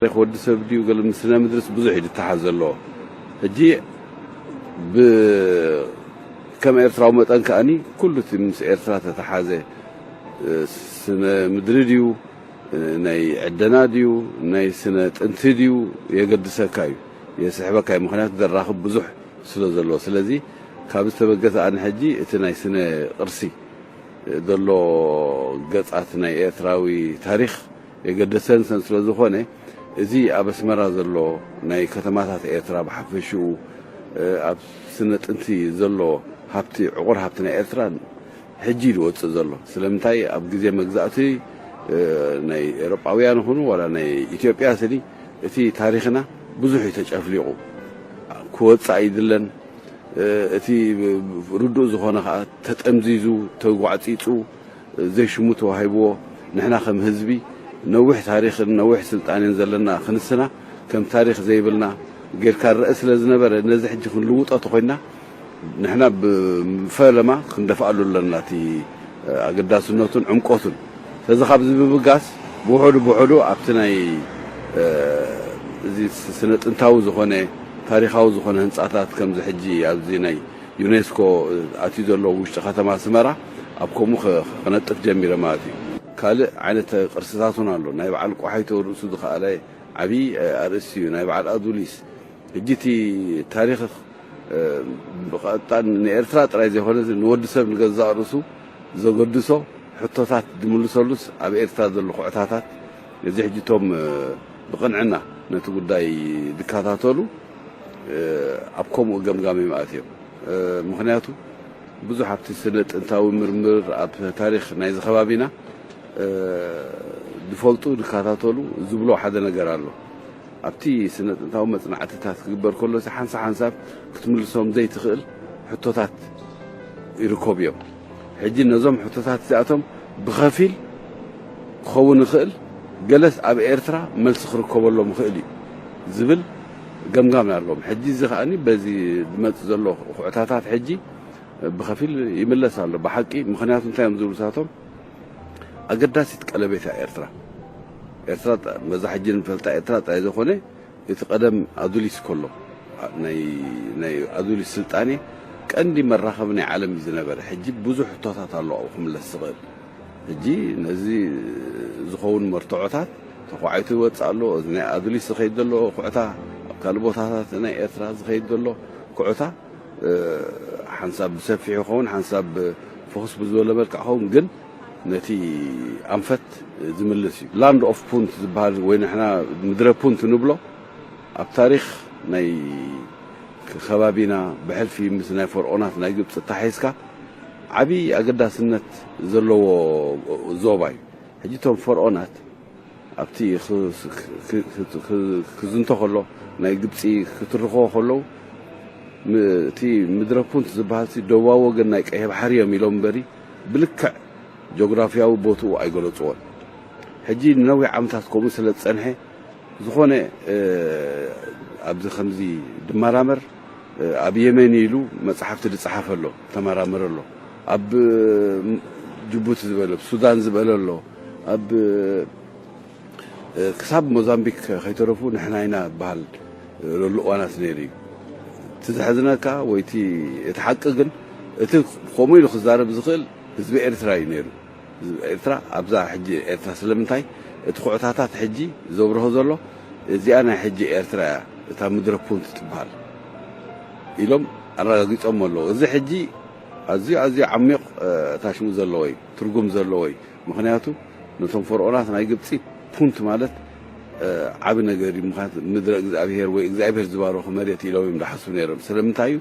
ታሪኽ ወዲ ሰብ ድዩ ገለ ምስ ስነ ምድርስ ብዙሕ እዩ ዝተሓዝ ዘለዎ። ሕጂ ብ-፣ ከም ኤርትራዊ መጠን ከኣኒ ኩሉ እቲ ምስ ኤርትራ ተተሓዘ፣ እ፣ ስነ ምድሪ ድዩ፣ እ፣ ናይ ዕደና ድዩ፣ ናይ ስነ ጥንቲ ድዩ የገድሰካ እዩ፣ የስሕበካ እዩ። ምኽንያቱ ዘራኽብ ብዙሕ ስለ ዘሎ። ስለዚ ካብ ዝተበገሰ ኣነ ሕጂ እቲ ናይ ስነ ቅርሲ ዘሎ ገጻት ናይ ኤርትራዊ ታሪኽ የገደሰን ሰን ስለ ዝኾነ፣ እዚ ኣብ ኣስመራ ዘሎ ናይ ከተማታት ኤርትራ ብሓፈሽኡ፣ እ፣ ኣብ ስነ ጥንቲ ዘሎ ሃብቲ፣ ዕቑር ሃብቲ ናይ ኤርትራ ሕጂ እዩ ዝወጽእ ዘሎ። ስለምንታይ? ኣብ ግዜ መግዛእቲ፣ እ፣ ናይ ኤውሮጳውያን ይኹኑ ዋላ ናይ ኢትዮጵያ ስኒ፣ እቲ ታሪኽና ብዙሕ እዩ ተጨፍሊቑ። ክወጽእ ኣይድለን። እ፣ እቲ ርዱእ ዝኾነ ከኣ ተጠምዚዙ፣ ተጓዕጺጹ፣ ዘይሽሙ ተዋሂብዎ፣ ንሕና ከም ህዝቢ ነዊሕ ታሪኽን ነዊሕ ስልጣኔን ዘለና ክንስና፣ ከም ታሪኽ ዘይብልና ጌርካ ንረአ ስለ ዝነበረ፣ ነዚ ሕጂ ክንልውጦ ተኾይንና፣ ንሕና ብፈለማ ክንደፍኣሉ ኣለና እቲ ኣገዳስነቱን ዕምቆቱን። ስለዚ ካብዚ ብምብጋስ፣ ብውሑዱ ብውሑዱ ኣብቲ ናይ፣ እ፣ እዚ ስነ ጥንታዊ ዝኾነ፣ ታሪኻዊ ዝኾነ ህንጻታት፣ ከምዚ ሕጂ ኣብዚ ናይ ዩኔስኮ ኣትዩ ዘሎ ውሽጢ ከተማ ኣስመራ፣ ኣብ ከምኡ ኸ-፣ ክነጥፍ ጀሚረ ማለት እዩ። ካልእ ዓይነት ቅርስታት እውን ኣሎ። ናይ በዓል ቆሓይቶ ርእሱ ዝኸኣለ ዓብዪ ኣርእስቲ እዩ። ናይ በዓል ኣዱሊስ። ሕጂ እቲ ታሪኽ፣ እ፣ ብቐጥታ ንኤርትራ ጥራይ ዘይኮነ፣ ንወዲ ሰብ ንገዛእ ርእሱ ዘገድሶ ሕቶታት ዝምልሰሉስ ኣብ ኤርትራ ዘሎ ኩዕታታት፣ እዚ ሕጂ እቶም፣ እ፣ ብቕንዕና ነቲ ጉዳይ ዝከታተሉ፣ እ፣ ኣብ ከምኡ ገምጋም እዮም ኣትዮም። እ፣ ምኽንያቱ ብዙሕ ኣብቲ ስነ ጥንታዊ ምርምር፣ ኣብ ታሪኽ ናይዚ ከባቢና፣ እ፣ ዝፈልጡ ዝከታተሉ ዝብሎ ሓደ ነገር ኣሎ። ኣብቲ ስነ ጥንታዊ መጽናዕትታት ክግበር ከሎ፣ ሓንሳብ ሓንሳብ ክትምልሶም ዘይትኽእል ሕቶታት ይርከቡ እዮም። ሕጂ ነዞም ሕቶታት እዚኣቶም ብኸፊል ክኸውን ይኽእል፣ ገለስ ኣብ ኤርትራ መልሲ ክርከበሎም ይኽእል እዩ ዝብል ገምጋም ኣለዎም። ሕጂ እዚ ከኣኒ በዚ ዝመጽእ ዘሎ ኩዕታታት ሕጂ ብኸፊል ይምለስ ኣሎ። ብሓቂ፣ ምኽንያቱ እንታይ እዮም ዝብሉ ንሳቶም? ኣገዳሲት ቀለቤት እያ ኤርትራ። ኤርትራ ጥ-፣ በዛ ሕጂ ንፈልጣ ኤርትራ ጥራይ ዘይኮነ፣ እቲ ቀደም ኣዱሊስ ከሎ፣ ናይ፣ ናይ ኣዱሊስ ስልጣኔ ቀንዲ መራኸቢ ናይ ዓለም እዩ ዝነበረ። ሕጂ ብዙሕ ሕቶታት ኣሎ ኣብኡ ክምለስ ዝኽእል። ሕጂ ነዚ ዝኸውን መርትዖታት ተኳዒቱ ይወጽእ ኣሎ። እዚ ናይ ኣዱሊስ ዝኸይድ ዘሎ ኩዕታ፣ ኣብ ካልእ ቦታታት ናይ ኤርትራ ዝኸይድ ዘሎ ኩዕታ፣ እ፣ ሓንሳብ ብሰፊሕ ይኸውን፣ ሓንሳብ ፎኩስ ብዝበለ መልክዕ ይኸውን፣ ግን ነቲ ኣንፈት ዝምልስ እዩ። ላንድ ኦፍ ፑንት ዝበሃል ወይ ንሕና ምድረ ፑንት ንብሎ፣ ኣብ ታሪኽ ናይ ከባቢና ብሕልፊ ምስ ናይ ፈርዖናት ናይ ግብጺ ተታሒዝካ ዓቢ ኣገዳስነት ዘለዎ ዞባ እዩ። ሕጂ እቶም ፈርዖናት ኣብቲ ክ-፣ ክ-፣ ክ-፣ ክ-፣ ክዝንቶ ከሎ፣ ናይ ግብጺ ክትርኽቦ ከለዉ፣ ም-፣ እቲ ምድረ ፑንት ዝበሃልሲ ደቡባዊ ወገን ናይ ቀይሕ ባሕሪ እዮም ኢሎም እምበሪ፣ ብልክዕ ጆግራፍያዊ ቦትኡ ኣይገለጽዎን። ሕጂ ንነዊሕ ዓመታት ከምኡ ስለ ዝጸንሐ፣ ዝኾነ፣ እ፣ ኣብዚ ከምዚ ድመራመር፣ እ፣ ኣብ የመን ኢሉ መጽሓፍቲ ዝጸሓፈ ኣሎ፣ ተመራመረ ኣሎ። ኣብ፣ እ፣ ጅቡቲ ዝበለ፣ ኣብ ሱዳን ዝበለ ኣሎ። ኣብ፣ እ፣ ክሳብ ሞዛምቢክ ከይተረፉ ንሕና ኢና ዝበሃል ዘሎ እዋናት ነይሩ እዩ። እቲ ዘሕዝነካ ወይ እቲ፣ እቲ ሓቂ ግን፣ እቲ ከምኡ ኢሉ ክዛረብ ዝኽእል ህዝቢ ኤርትራ እዩ ነይሩ። ህዝቢ ኤርትራ ኣብዛ ሕጂ ኤርትራ ስለምንታይ እቲ ኩዕታታት ሕጂ ዘብርሆ ዘሎ እዚኣ ናይ ሕጂ ኤርትራ እያ፣ እታ ምድረ ፑንት ትበሃል ኢሎም ኣረጋጊጾም ኣለዉ። እዚ ሕጂ ኣዝዩ፣ ኣዝዩ ዓሚቕ፣ እ፣ ታሽሙ ዘለዎ እዩ፣ ትርጉም ዘለዎ እዩ። ምኽንያቱ ነቶም ፈርዖናት ናይ ግብጺ ፑንት ማለት፣ እ፣ ዓቢ ነገር እዩ። ምኽንያቱ ምድረ እግዚኣብሄር ወይ እግዚኣብሄር ዝባረኾ መሬት ኢሎም እዮም ዝሓስቡ ነይሮም። ስለምንታይ እዩ?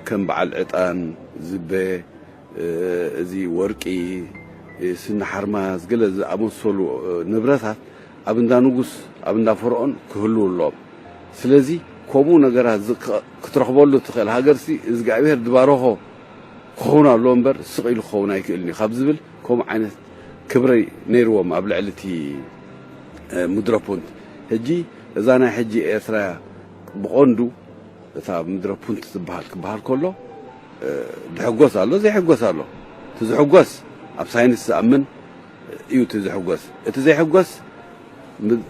ከም በዓል ዕጣን፣ ዝበ፣ እ፣ እዚ ወርቂ፣ እ፣ ስኒ ሓርማዝ፣ ገለ ዝኣመሰሉ፣ እ፣ ንብረታት ኣብ እንዳ ንጉስ፣ ኣብ እንዳ ፈርዖን ክህልዉ ኣለዎም። ስለዚ ከምኡ ነገራት ዝ-፣ ክ-፣ ክትረኽበሉ ትኽእል ሃገርሲ እግዚኣብሄር ዝባረኾ ክኸውን ኣለዎ እምበር ስቕ ኢሉ ክኸውን ኣይክእልን እዩ ካብ ዝብል ከምኡ ዓይነት ክብሪ ነይርዎም ኣብ ልዕሊ እቲ፣ እ፣ ምድረ ፑንት። ሕጂ እዛ ናይ ሕጂ ኤርትራ ብቐንዱ እታ ምድረ ፑንት ትበሃል ክበሃል ከሎ፣ እ፣ ዝሕጎስ ኣሎ፣ ዘይሕጎስ ኣሎ። እቲ ዝሕጎስ ኣብ ሳይንስ ዝኣምን እዩ እቲ ዝሕጎስ። እቲ ዘይሕጎስ ም-፣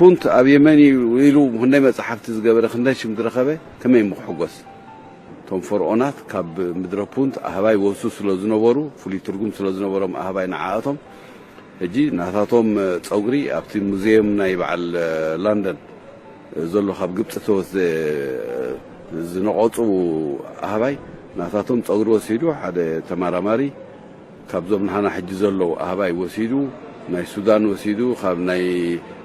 ፑንት ኣብ የመን እዩ ኢሉ ክንደይ መጽሓፍቲ ዝገበረ፣ ክንደይ ሽም ዝረኸበ፣ ከመይ እሞ ክሕጎስ? እቶም ፈርዖናት ካብ ምድረ ፑንት ኣህባይ ወሱ ስለ ዝነበሩ፣ ፍሉይ ትርጉም ስለ ዝነበሮም ኣህባይ ንዓኣቶም፣ ሕጂ ናታቶም ጸጉሪ ኣብቲ ሙዚየም ናይ በዓል ለንደን ዘሎ ካብ ግብጺ ተወስደ ዝነቐጹ ኣህባይ ናታቶም ጸጉሪ ወሲዱ ሓደ ተመራማሪ ካብዞም ንሃና ሕጂ ዘለዉ ኣህባይ ወሲዱ፣ ናይ ሱዳን ወሲዱ፣ ካብ ናይ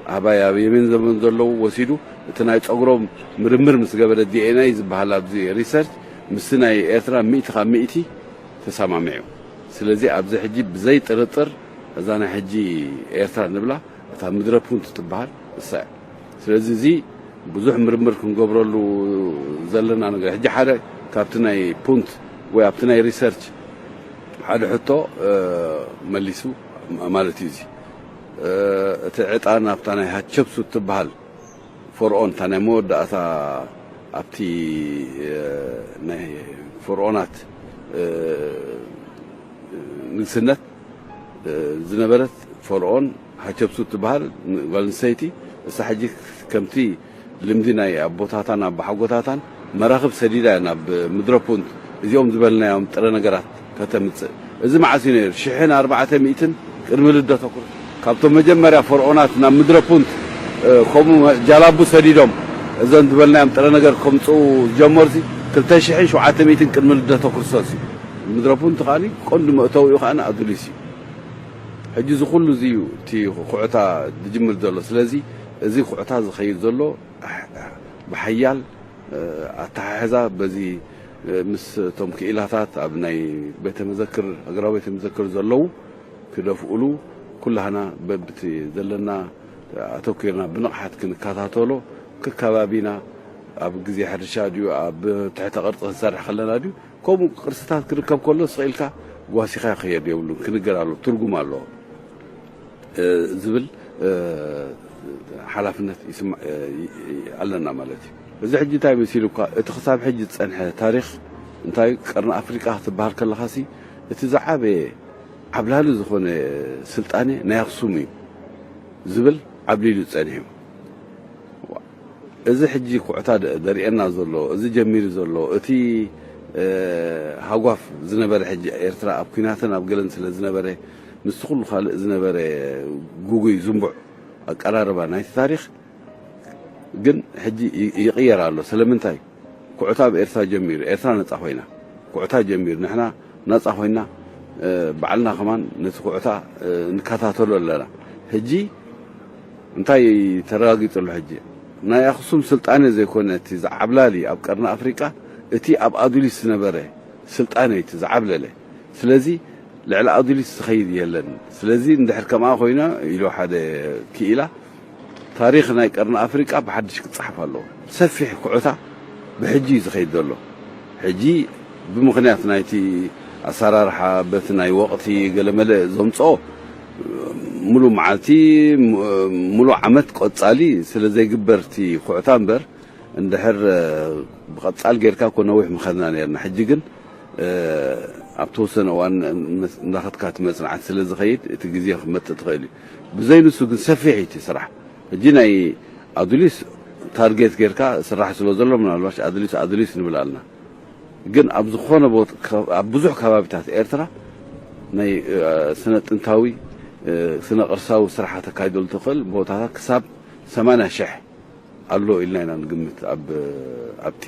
ኣህባይ ኣብ የመን ዘመን ዘለዉ ወሲዱ፣ እቲ ናይ ጸጉሮም ምርምር ምስ ገበረ ዲ ኤን ኤ ዝበሃል ኣብዚ ሪሰርች ምስቲ ናይ ኤርትራ ሚእቲ ካብ ሚእቲ ተሰማሚዑ። ስለዚ ኣብዚ ሕጂ ብዘይ ጥርጥር እዛ ናይ ሕጂ ኤርትራ ንብላ እታ ምድረ ፑንት ትበሃል እሳ እያ። ስለዚ እዚ ብዙሕ ምርምር ክንገብረሉ ዘለና ነገር። ሕጂ ሓደ ካብቲ ናይ ፑንት ወይ ኣብቲ ናይ ሪሰርች ሓደ ሕቶ መሊሱ ማለት እዩ። እዚ እቲ ዕጣን ኣብታ ናይ ሃቸብሱት ትበሃል ፈርኦን እታ ናይ መወዳእታ ኣብቲ ናይ ፈርኦናት ንግስነት ዝነበረት ፈርኦን ሃቸብሱት ትበሃል ጓል ኣንስተይቲ፣ እሳ ሕጂ ከምቲ ልምዲ ናይ ኣቦታታን ኣቦሓጎታታን መራኽብ ሰዲዳ እያ ናብ ምድረ ፑንት እዚኦም ዝበልናዮም ጥረ ነገራት ከተምጽእ። እዚ መዓስ እዩ ነይሩ? ሽሕን ኣርባዕተ ሚእትን ቅድሚ ልደተ ክርስቶስ። ካብቶም መጀመርያ ፈርዖናት ናብ ምድረ ፑንት ከምኡ ጃላቡ ሰዲዶም እዘን ዝበልናዮም ጥረ ነገር ከምጽኡ ዝጀመሩሲ ክልተ ሽሕን ሸውዓተ ሚእትን ቅድሚ ልደተ ክርስቶስ እዩ። ምድረ ፑንት ከኣ ቀንዲ መእተዊኡ ከኣ ኣዱሊስ እዩ። ሕጂ እዚ ኩሉ እዚ እዩ እቲ ኩዕታ ዝጅምር ዘሎ። ስለዚ እዚ ኩዕታ ዝኸይድ ዘሎ ብሓያል ኣተሓሕዛ በዚ ምስ እቶም ክኢላታት ኣብ ናይ ቤተ መዘክር ሃገራዊ ቤተ መዘክር ዘለዉ ክደፍኡሉ ኩላህና በብቲ ዘለና ኣተኪርና ብንቕሓት ክንከታተሎ ከከባቢና ኣብ ግዜ ሕርሻ ድዩ ኣብ ትሕተ ቅርጺ ክንሰርሕ ከለና ድዩ ከምኡ ቅርስታት ክርከብ ከሎ ስቕ ኢልካ ጓሲኻ ክኸየድ የብሉን። ክንገር ኣሎ ትርጉም ኣለዎ ዝብል ሓላፍነት ኣለና ማለት እዩ። እዚ ሕጂ እንታይ መሲሉ እኳ እቲ ክሳብ ሕጂ ዝጸንሐ ታሪኽ እንታይ ቀርኒ ኣፍሪቃ ክትበሃል ከለኻሲ እቲ ዝዓበየ ዓብላሊ ዝኾነ ስልጣኔ ናይ ኣኽሱም እዩ ዝብል ዓብሊሉ ጸኒሑ። እዚ ሕጂ ኩዕታ ዘርእየና ዘሎ፣ እዚ ጀሚሩ ዘሎ፣ እቲ ሃጓፍ ዝነበረ ሕጂ ኤርትራ ኣብ ኲናትን ኣብ ገለን ስለ ዝነበረ ምስቲ ኩሉ ካልእ ዝነበረ ጉጉይ ዝንቡዕ ኣቀራርባ ናይቲ ታሪኽ ግን ሕጂ ይቕየር ኣሎ። ስለምንታይ? ኩዕታ ኣብ ኤርትራ ጀሚሩ፣ ኤርትራ ነጻ ኮይና፣ ኩዕታ ጀሚሩ፣ ንሕና ናጻ ኮይና ባዕልና ከማን ነቲ ኩዕታ ንከታተሎ ኣለና። ሕጂ እንታይ ተረጋጊጹ ኣሎ ሕጂ? ናይ ኣኽሱም ስልጣነ ዘይኮነ እቲ ዝዓብላሊ ኣብ ቀርኒ ኣፍሪቃ እቲ ኣብ ኣዱሊስ ዝነበረ ስልጣነ እዩ እቲ ዝዓብለለ። ስለዚ ልዕሊ ኣዱሊስ ዝኸይድ የለን። ስለዚ እንድሕር ከምኣ ኮይና ኢሉ ሓደ ክኢላ ታሪኽ ናይ ቀርኒ ኣፍሪቃ ብሓድሽ ክጸሓፍ ኣለዎ። ሰፊሕ ኩዕታ ብሕጂ እዩ ዝኸይድ ዘሎ። ሕጂ ብምኽንያት ናይቲ ኣሰራርሓ በቲ ናይ ወቕቲ ገለመለ ዘምጽኦ ሙሉእ መዓልቲ ሙሉእ ዓመት ቆጻሊ ስለ ዘይግበር እቲ ኩዕታ እምበር እንድሕር ብቐጻል ጌርካ እኮ ነዊሕ ምኸድና ኔርና። ሕጂ ግን ኣብ ተወሰነ እዋን እንዳኸድካ እቲ መጽናዕቲ ስለ ዝኸይድ እቲ ግዜ ክመጽእ ትኽእል እዩ። ብዘይ ንሱ ግን ሰፊሕ እዩ እቲ ስራሕ። ሕጂ ናይ ኣዱሊስ ታርጌት ጌርካ ስራሕ ስለ ዘሎ ምናልባሽ ኣዱሊስ ኣዱሊስ ንብል ኣልና። ግን ኣብ ዝኾነ ቦታ ኣብ ብዙሕ ከባቢታት ኤርትራ ናይ ስነ ጥንታዊ ስነ ቅርሳዊ ስራሕ ተካይደሉ ትኽእል ቦታታት ክሳብ ሰማንያ ሽሕ ኣሎ ኢልና ኢና ንግምት ኣብ ኣብቲ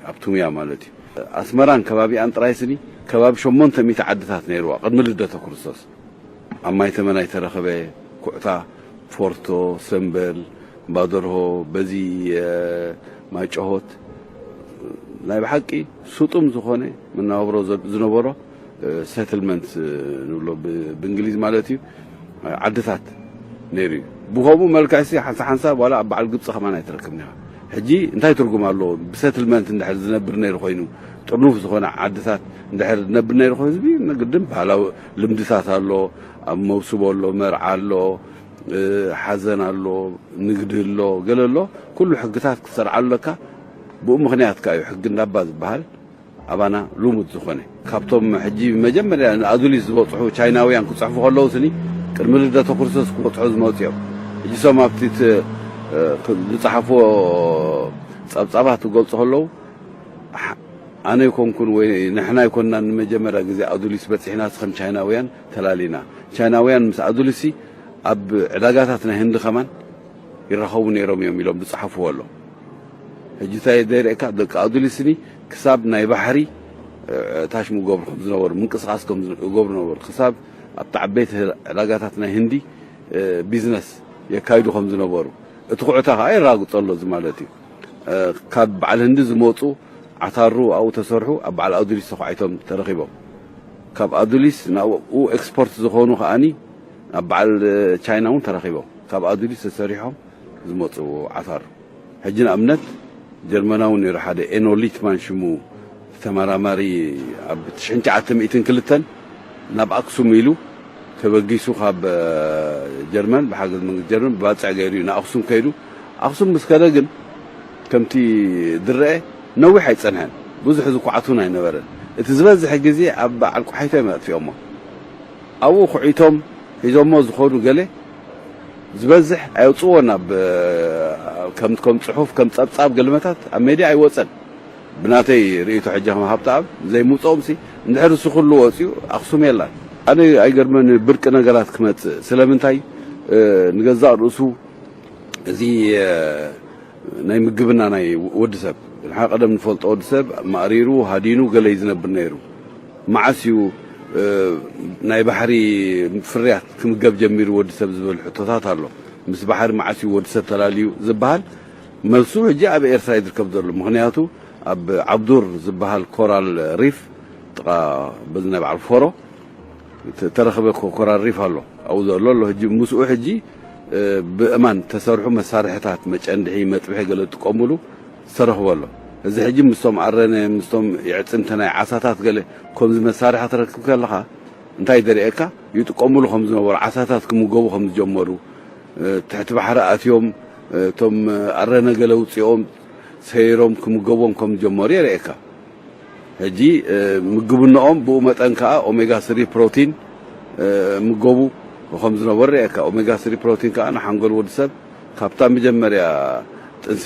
ኣብ ቱምያ ማለት እዩ። ኣስመራን ከባቢኣን ጥራይ ስኒ ከባቢ ሸሞንተ ሚእቲ ዓድታት ነይርዋ ቅድሚ ልደተ ክርስቶስ። ኣብ ማይተመ ናይ ተረኸበ ኩዕታ፣ ፎርቶ፣ ሰምበል፣ ባደርሆ፣ በዚ ማይጨሆት ናይ ብሓቂ ስጡም ዝኾነ መነባብሮ ዝነበሮ ሰትልመንት ንብሎ ብእንግሊዝ ማለት እዩ ዓድታት ነይሩ እዩ። ብኸምኡ መልክዕሲ ሓንሳ ሓንሳብ ዋላ ኣብ በዓል ግብፂ ከማን ኣይትረክብን ኢኻ። ሕጂ እንታይ ትርጉም ኣለዎ? ብሰትልመንት እንድሕር ዝነብር ነይሩ ኮይኑ ጥርኑፍ ዝኾነ ዓድታት እንድሕር ዝነብር ነይሩ ኮይኑ ህዝቢ ግድን ባህላዊ ልምድታት ኣሎ፣ ኣብ መውስቦ ኣሎ፣ መርዓ ኣሎ፣ ሓዘን ኣሎ፣ ንግዲ ኣሎ፣ ገለ ኣሎ፣ ኩሉ ሕግታት ክትሰርዓሉ ኣለካ። ብኡ ምኽንያት ከኣ እዩ ሕጊ እንዳባ ዝበሃል ኣባና ልሙድ ዝኾነ። ካብቶም ሕጂ መጀመርያ ንኣዱሊስ ዝበጽሑ ቻይናውያን ክጽሕፉ ከለዉ ስኒ ቅድሚ ልደተ ክርስቶስ ክበጽሑ ዝመጹ እዮም። ሕጂ ሶም ኣብቲ ዝጸሓፍዎ ጸብጻባት ክገልጹ ከለዉ፣ ኣነ ኣይኮንኩን ወይ ንሕና ኣይኮንናን ንመጀመርያ ግዜ ኣዱሊስ በጺሕናስ ከም ቻይናውያን ተላሊና። ቻይናውያን ምስ ኣዱሊስሲ ኣብ ዕዳጋታት ናይ ህንዲ ከማን ይራኸቡ ነይሮም እዮም ኢሎም ዝጸሓፍዎ ኣሎ። ሕጂ እንታይ ደርእካ፣ ደቂ ኣዱሊስኒ ክሳብ ናይ ባሕሪ ታሽ ምገብሩ ከም ዝነበሩ፣ ምንቅስቃስ ከም ዝገብሩ ነበሩ። ክሳብ ኣብቲ ዓበይቲ ዕዳጋታት ናይ ህንዲ ቢዝነስ የካይዱ ከም ዝነበሩ፣ እቲ ኩዕታ ከዓ የረጋግጾ ኣሎ እዚ ማለት እዩ። ካብ በዓል ህንዲ ዝመፁ ዓታሩ ኣብኡ ተሰርሑ ኣብ በዓል ኣዱሊስ ተኳዒቶም ተረኺቦም። ካብ ኣዱሊስ ናብኡ ኤክስፖርት ዝኾኑ ከዓኒ ኣብ በዓል ቻይና እውን ተረኺቦም፣ ካብ ኣዱሊስ ተሰሪሖም ዝመፁ ዓታሩ። ሕጂ ንኣብነት ጀርመናዊ ነይሩ ሓደ ኤኖ ሊትማን ሽሙ ተመራማሪ፣ ኣብ ትሽዓን ትሽዓተ ሚእትን ክልተን ናብ ኣክሱም ኢሉ ተበጊሱ ካብ ጀርመን ብሓገዝ መንግስቲ ጀርመን ብባፅዕ ገይሩ እዩ ንኣክሱም ከይዱ። ኣክሱም ምስ ከደ ግን ከምቲ ዝረአ ነዊሕ ኣይፀንሐን፣ ብዙሕ ዝኳዕቱን ኣይነበረን። እቲ ዝበዝሕ ግዜ ኣብ በዓል ቆሓይቶ እዮም ኣጥፊኦሞ። ኣብኡ ኩዒቶም ሒዞሞ ዝኸዱ ገለ ዝበዝሕ ኣየውፅዎ ናብ ከም ከም ፅሑፍ ከም ፀብፃብ ገልመታት ኣብ ሜድያ ኣይወፀን። ብናተይ ርእይቶ ሕጂ ከም ሃብተኣብ ዘይምውፅኦም ሲ እንድሕር እሱ ኩሉ ወፂኡ ኣክሱም የላን። ኣነ ኣይገርመን ብርቂ ነገራት ክመፅእ ስለምንታይ ንገዛእ ርእሱ እዚ ናይ ምግብና ናይ ወዲ ሰብ ንሓ ቀደም ንፈልጦ ወዲ ሰብ ማእሪሩ ሃዲኑ ገለ እዩ ዝነብር ነይሩ። መዓስ እዩ ናይ ባሕሪ ፍርያት ክምገብ ጀሚሩ ወዲ ሰብ ዝብል ሕቶታት ኣሎ። ምስ ባሕሪ መዓስ እዩ ወዲ ሰብ ተላልዩ ዝበሃል መልሱ ሕጂ ኣብ ኤርትራ እዩ ዝርከብ ዘሎ። ምክንያቱ ኣብ ዓብዱር ዝበሃል ኮራል ሪፍ ጥቃ በዚ ናይ በዓል ፎሮ ተረኸበ ኮራል ሪፍ ኣሎ ኣብኡ ዘሎ ኣሎ። ሕጂ ምስኡ ሕጂ ብእማን ተሰርሑ መሳርሕታት መጨንድሒ መጥብሒ ገለ ዝጥቀሙሉ ዝተረኽቦ ኣሎ። እዚ ሕጂ ምስቶም ኣረነ ምስቶም የዕፅምቲ ናይ ዓሳታት ገለ ከምዚ መሳርሒ ክትረክብ ከለኻ እንታይ ደርእየካ ይጥቀሙሉ ከም ዝነበሩ ዓሳታት ክምገቡ ከም ዝጀመሩ ትሕቲ ባሕሪ ኣትዮም እቶም ኣረነ ገለ ውፅኦም ሰይሮም ክምገቦም ከም ዝጀመሩ የርእየካ። ሕጂ ምግብነኦም ብኡ መጠን ከዓ ኦሜጋ ስሪ ፕሮቲን ምገቡ ከም ዝነበሩ ርእየካ። ኦሜጋ ስሪ ፕሮቲን ከዓ ንሓንጎል ወዲ ሰብ ካብታ መጀመርያ ጥንሲ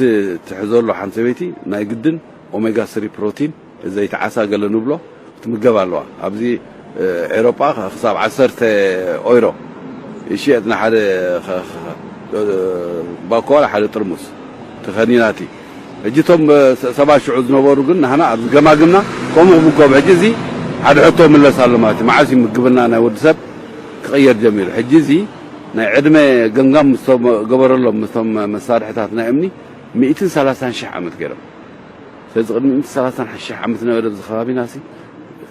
ትሕዘሉ ሓንቲ ሰበይቲ ናይ ግድን ኦሜጋ ስሪ ፕሮቲን ዘይቲ ዓሳ ገለ ንብሎ ክትምገብ ኣለዋ። ኣብዚ ኤሮጳ ክሳብ ዓሰርተ ኦይሮ ይሽየጥ ንሓደ ባኮ ሓደ ጥርሙስ ትኸኒናቲ። ሕጂ እቶም ሰባት ሽዑ ዝነበሩ ግን ንሕና ኣብዚ ገማግምና ከምኡ ክምገቡ። ሕጂ እዚ ሓደ ሕቶ ምለስ ኣሎ ማለት እዩ። መዓስ እዩ ምግብና ናይ ወዲ ሰብ ክቕየር ጀሚሩ? ሕጂ እዚ ናይ ዕድመ ገምጋም ምስ ተገበረሎም ምስቶም መሳርሕታት ናይ እምኒ ሚእትን ሰላሳን ሽሕ ዓመት ገይሮም። ስለዚ ቅድሚ ሚእትን ሰላሳን ሽሕ ዓመት ነበረ ኣብዚ ከባቢና ሲ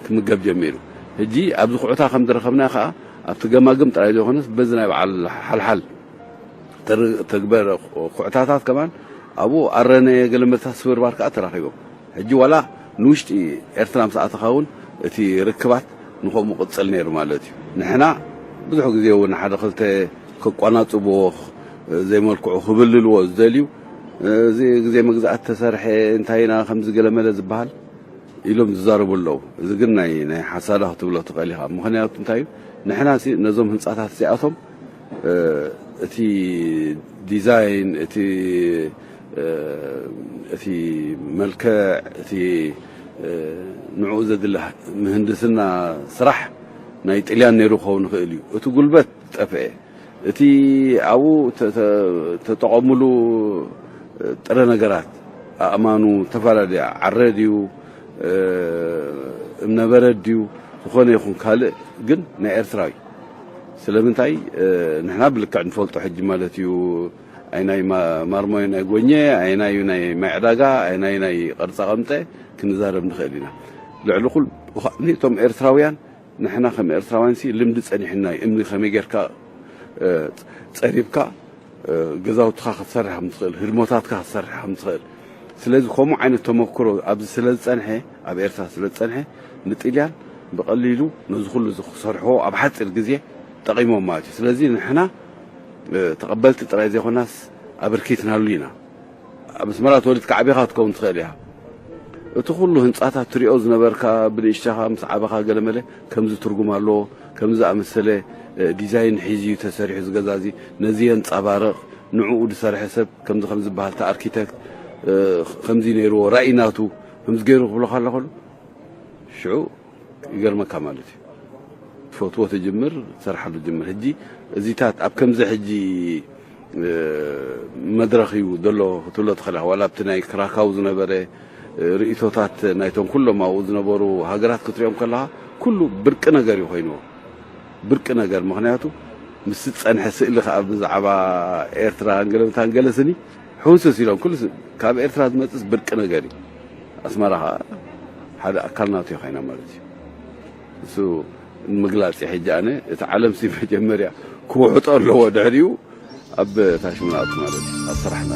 ክምገብ ጀሚሩ። ሕጂ ኣብዚ ኩዕታ ከም ዝረኸብና ከዓ ኣብቲ ገማግም ጥራይ ዘይኮነስ በዚ ናይ በዓል ሓልሓል ተግበር ኩዕታታት ከማን ኣብኡ ኣረነ ገለመልታት ስብርባር ከዓ ተራኺቦም። ሕጂ ዋላ ንውሽጢ ኤርትራ ምስ ኣተኻ እውን እቲ ርክባት ንኸምኡ ቅጽል ነይሩ ማለት እዩ። ንሕና ብዙሕ ግዜ እውን ሓደ ክልተ ከቋናጽብዎ ዘይመልክዑ ክብልልዎ ዝደልዩ እዚ ግዜ መግዛእቲ ተሰርሐ እንታይ ኢና ከምዚ ገለመለ ዝበሃል ኢሎም ዝዛረቡ ኣለዉ። እዚ ግን ናይ ናይ ሓሳዳ ክትብሎ ትኽእል ኢኻ። ምኽንያቱ እንታይ እዩ? ንሕና ሲ ነዞም ህንጻታት እዚኣቶም እቲ ዲዛይን እቲ እቲ መልክዕ እቲ ንዕኡ ዘድሊ ምህንድስና ስራሕ ናይ ጥልያን ነይሩ ክኸውን ይኽእል እዩ። እቲ ጉልበት ጠፍአ። እቲ ኣብኡ ተጠቐምሉ ጥረ ነገራት ኣእማኑ ዝተፈላለያ ዓረ ድዩ እምነበረድ ድዩ ዝኾነ ይኹን ካልእ ግን ናይ ኤርትራዊ ስለምንታይ ንሕና ብልክዕ ንፈልጦ ሕጂ ማለት እዩ ኣይናይ ማርሞይ ናይ ጎኘ ኣይናዩ ናይ ማይ ዕዳጋ ኣይናዩ ናይ ቅርፃ ቀምጠ ክንዛረብ ንኽእል ኢና። ልዕሊ ኩሉ እቶም ኤርትራውያን ንሕና ከም ኤርትራውያን ሲ ልምዲ ጸኒሕና እዩ። እምኒ ከመይ ጌርካ ጸሪብካ ገዛውትኻ ክትሰርሕ ከም ትኽእል፣ ህድሞታትካ ክትሰርሕ ከም ትኽእል። ስለዚ ከምኡ ዓይነት ተመክሮ ኣብዚ ስለ ዝጸንሐ፣ ኣብ ኤርትራ ስለ ዝጸንሐ ንጥልያን ብቐሊሉ ነዚ ኩሉ እዚ ክሰርሕዎ ኣብ ሓጺር ግዜ ጠቒሞም ማለት እዩ። ስለዚ ንሕና ተቐበልቲ ጥራይ ዘይኮናስ ኣበርኪትናሉ ኢና። ኣብ ኣስመራ ተወሊድካ ዓቢኻ ክትከውን ትኽእል ኢኻ። እቲ ኩሉ ህንጻታት ትሪኦ ዝነበርካ ብንእሽተኻ ምስ ዓበኻ ገለመለ ከምዚ ትርጉም ኣለዎ፣ ከምዚ ዝኣመሰለ ዲዛይን ሒዙ እዩ ተሰሪሑ እዚ ገዛ እዚ፣ ነዚ የንጸባርቕ፣ ንዕኡ ዝሰርሐ ሰብ ከምዚ ከም ዝበሃል፣ እቲ ኣርኪቴክት ከምዚ ነይርዎ፣ ራእይ ናቱ ከምዚ ገይሩ ክብለካ ኣሎ ከሎ፣ ሽዑ ይገርመካ ማለት እዩ። ትፈትዎ ትጅምር፣ ትሰርሓሉ ትጅምር። ሕጂ እዚታት ኣብ ከምዚ ሕጂ መድረኽ እዩ ዘሎ ክትብሎ ትኽእል ኢኻ። ዋላ ኣብቲ ናይ ክራካው ዝነበረ ርእይቶታት ናይቶም ኩሎም ኣብኡ ዝነበሩ ሃገራት ክትሪኦም ከለኻ፣ ኩሉ ብርቂ ነገር እዩ ኮይንዎ። ብርቂ ነገር፣ ምኽንያቱ ምስ ዝጸንሐ ስእሊ ከኣ ብዛዕባ ኤርትራ ገለምታን ገለ ስኒ ሕውስስ ኢሎም፣ ኩሉ ስ-፣ ካብ ኤርትራ ዝመጽእስ ብርቂ ነገር እዩ። ኣስመራ ከኣ ሓደ ኣካል ናቱ ኮይና ማለት እዩ። እሱ ንምግላጽ እየ። ሕጂ ኣነ እቲ ዓለም ሲ መጀመርያ ክውሕጦ ኣለዎ፣ ድሕሪኡ ኣብ ታሽሙናቱ ማለት እዩ፣ ኣብ ስራሕና።